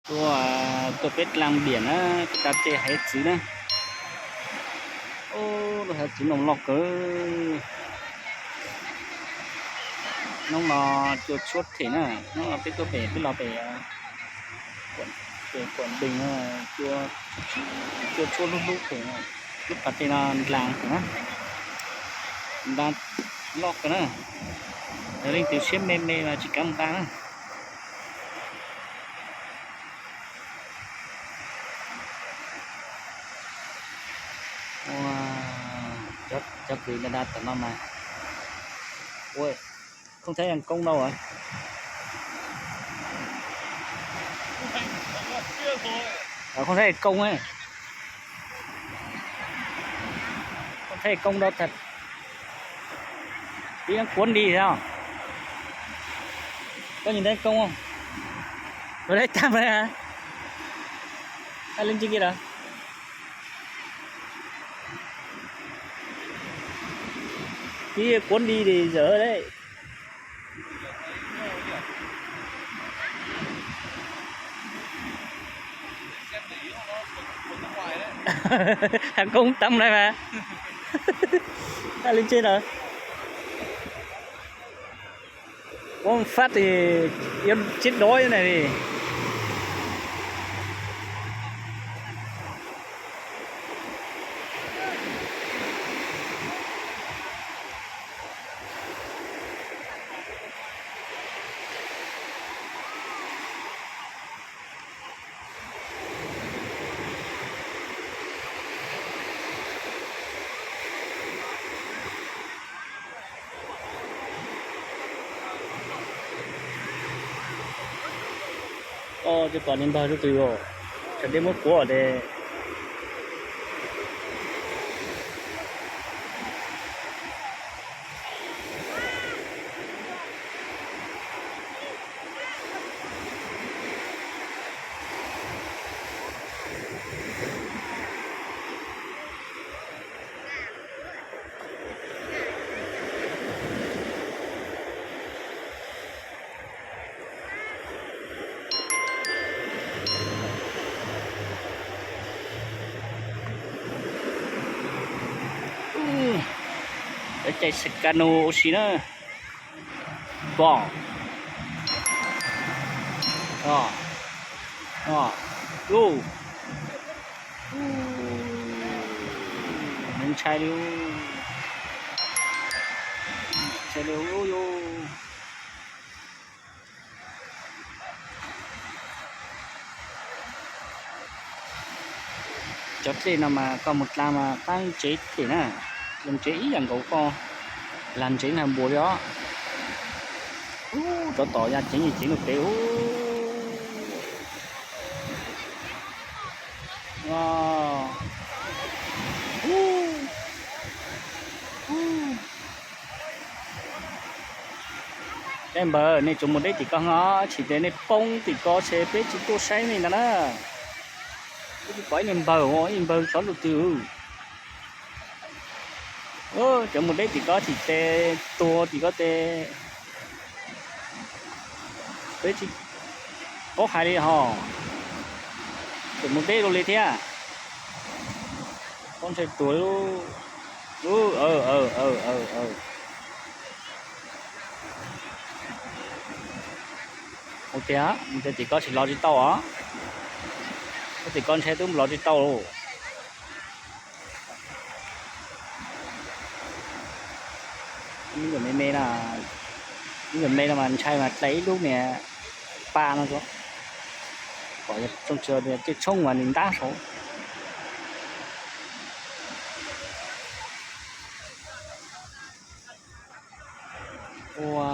Tuaj, tuaj peb dlaag npiam na, peb tau tej hav txwv na. Lub hav txwv no loj kawg. Hnub no cua tshuab them na, hnub no peb tuaj pem, peb los pem, pem Quảng Bình, cua tshuab hlub hlub them. Lub pas tej no ndlaag them na, ndlaag loj kawg na. Yog leej twg siab me me mas tsis kav mus nqa na. Cov kws nta nta tom no mas, ua, không thấy anh Công đâu rồi. Không thấy anh Công ấy. Không thấy anh Công đâu thật. Tí nó cuốn đi sao? Có nhìn thấy anh Công không? Ở đấy tắm rồi hả? Anh lên trên kia rồi. Tí cuốn đi thì dở đấy. Anh Công tắm đây mà. Anh lên trên rồi. Có một phát thì chết đói thế này thì. Os, twb pom niag npawg rau twg os, tsam dej muab kuav os. Cov cai xav kas nus ua si na. Bom. Ub. Ntshai li. Ntshai li ub yus. Cov dlej no mas koj mus dlaa mas qaab ntsev dlej na, ntsev ib yam nkaus koj lag ntsev nag npua li os. Ub, rov tom ya ceev ceev lug pem ub. Ub. Ub. Dej npawg, nej tsuas mus deb tim ko os, tsis tes nej poob tim ko ces peb tsis tuaj saib nej ntag na. Peb tsis pom ib niag npawg, ib niag npawg xyov lub twg. Cov mus deb tim ko tsis tes tuag tim ko tes peb tsis paub hais li hos. Tseem mus deb dua li thiab. Paub ntshai tuag li. Mus tiag, mus tiag tim ko tsis los tsis tau os. Tim ko ntshai twb los tsis tau. Ib me me no, ib me me no mas ntshai mas dlai ib lub niag pa no, kom tsooj tshoob mas nws ntab saud. Ua,